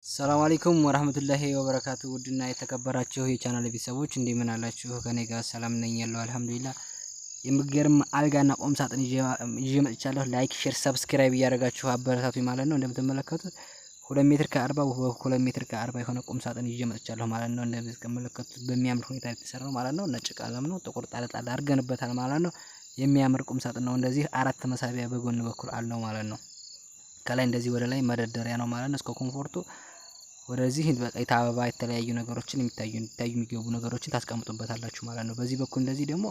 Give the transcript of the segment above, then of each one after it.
ሰላም አለይኩም ወራህመቱላሂ ወበረካቱ። ውድና የተከበራችሁ የቻናል ቤተሰቦች እንደምን አላችሁ? ከኔ ጋር ሰላም ነኝ ያለው አልሐምዱሊላህ። የሚገርም አልጋና ቁም ሳጥን ይዤ መጥቻለሁ። Like፣ share፣ subscribe እያደረጋችሁ አበረታቱኝ ማለት ነው። እንደምትመለከቱት 2 ሜትር ከ40 በ2 ሜትር ከ40 የሆነ ቁም ሳጥን ይዤ መጥቻለሁ ማለት ነው። እንደምትመለከቱት በሚያምር ሁኔታ የተሰራው ማለት ነው። ነጭ ቀለም ነው። ጥቁር ጣል ጣል አድርገንበታል ማለት ነው። የሚያምር ቁም ሳጥን ነው። እንደዚህ አራት መሳቢያ በጎን በኩል አለው ማለት ነው። ከላይ እንደዚህ ወደ ላይ መደርደሪያ ነው ማለት ነው። እስከ comfort ኡ ወደዚህ በቃ አበባ የተለያዩ ነገሮችን የሚታዩ የሚገቡ ነገሮችን ታስቀምጡበታላችሁ ማለት ነው። በዚህ በኩል እንደዚህ ደግሞ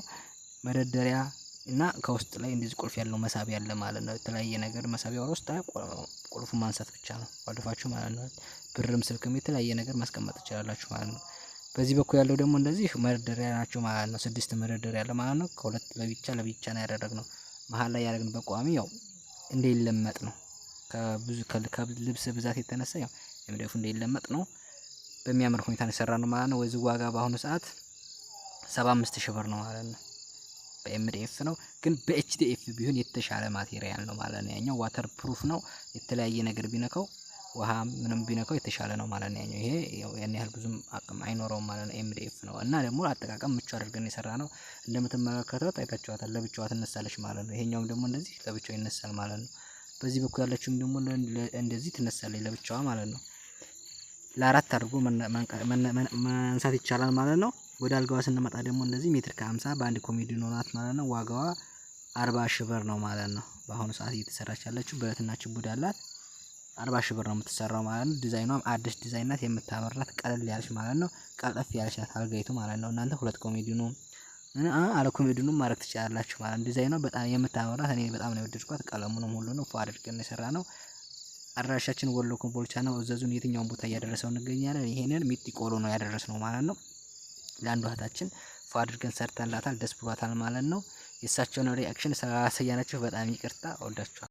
መደርደሪያ እና ከውስጥ ላይ እንደዚህ ቁልፍ ያለው መሳቢያ አለ ማለት ነው። የተለያየ ነገር መሳቢያው ውስጥ ቁልፉ ማንሳት ብቻ ነው ቆልፋችሁ ማለት ነው። ብርም ስልክም የተለያየ ነገር ማስቀመጥ ትችላላችሁ ማለት ነው። በዚህ በኩል ያለው ደግሞ እንደዚህ መደርደሪያ ናቸው ማለት ነው። ስድስት መደርደሪያ ያለ ማለት ነው። ከሁለት ለብቻ ለብቻ ነው ያደረግነው። መሀል ላይ ያደረግንበት ቋሚ ያው እንደይለመጥ ነው። ከብዙ ከልብስ ብዛት የተነሳ ያው MDF ኡ እንደይለመጥ ነው። በሚያምር ሁኔታ ነው የሰራነው ማለት ነው። ወዚህ ዋጋ በአሁኑ ሰዓት 75,000 ብር ነው ማለት ነው። በ MDF ነው፣ ግን በ HDF ቢሆን የተሻለ material ነው ማለት ነው። ያኛው waterproof ነው። የተለያየ ነገር ቢነካው፣ ውሃ ምንም ቢነካው የተሻለ ነው ማለት ነው። ያኛው ይሄ ያን ያህል ብዙም አቅም አይኖረውም ማለት ነው። MDF ነው እና ደግሞ አጠቃቀም ምቹ አድርገን የሰራነው። እንደምትመለከቱት አይታችኋታል። ለብቻዋ ትነሳለች ማለት ነው። ይሄኛውም ደግሞ እንደዚህ ለብቻው ይነሳል ማለት ነው። በዚህ በኩል ያለችውም ደግሞ እንደዚህ ትነሳለች ለብቻዋ ማለት ነው። ለአራት አድርጎ ማንሳት ይቻላል ማለት ነው። ወደ አልጋዋ ስንመጣ ደግሞ እንደዚህ ሜትር ከ50 በአንድ ኮሜዲኖ ናት ማለት ነው። ዋጋዋ 40,000 ብር ነው ማለት ነው። በአሁኑ ሰዓት እየተሰራች ያለችው ብረትና ችቡድ አላት። 40,000 ብር ነው የምትሰራው ማለት ነው። ዲዛይኗም አዲስ ዲዛይን ናት፣ የምታምር ናት፣ ቀለል ያለች ማለት ነው። ቀልጠፍ ያለች ናት አልጋይቱ ማለት ነው። እናንተ ሁለት ኮሜዲኖ አለ ኮሜዲኖ ማድረግ ትችላላችሁ ማለት ነው። ዲዛይኗ በጣም የምታምር ናት። እኔ በጣም ነው የወደድኳት። ቀለሙንም ሁሉንም ፎ አድርገን የሰራነው። አድራሻችን ወሎ ኮምቦልቻ ነው። እዘዙን፣ የትኛውን ቦታ እያደረሰው እንገኛለን። ይሄንን ሚጢ ቆሎ ነው ያደረስነው ማለት ነው። ለአንዱ እህታችን ፎ አድርገን ሰርተንላታል። ደስ ብሏታል ማለት ነው። የእሳቸውን reaction ስላላሳየናችሁ በጣም ይቅርታ። እወዳችኋለሁ።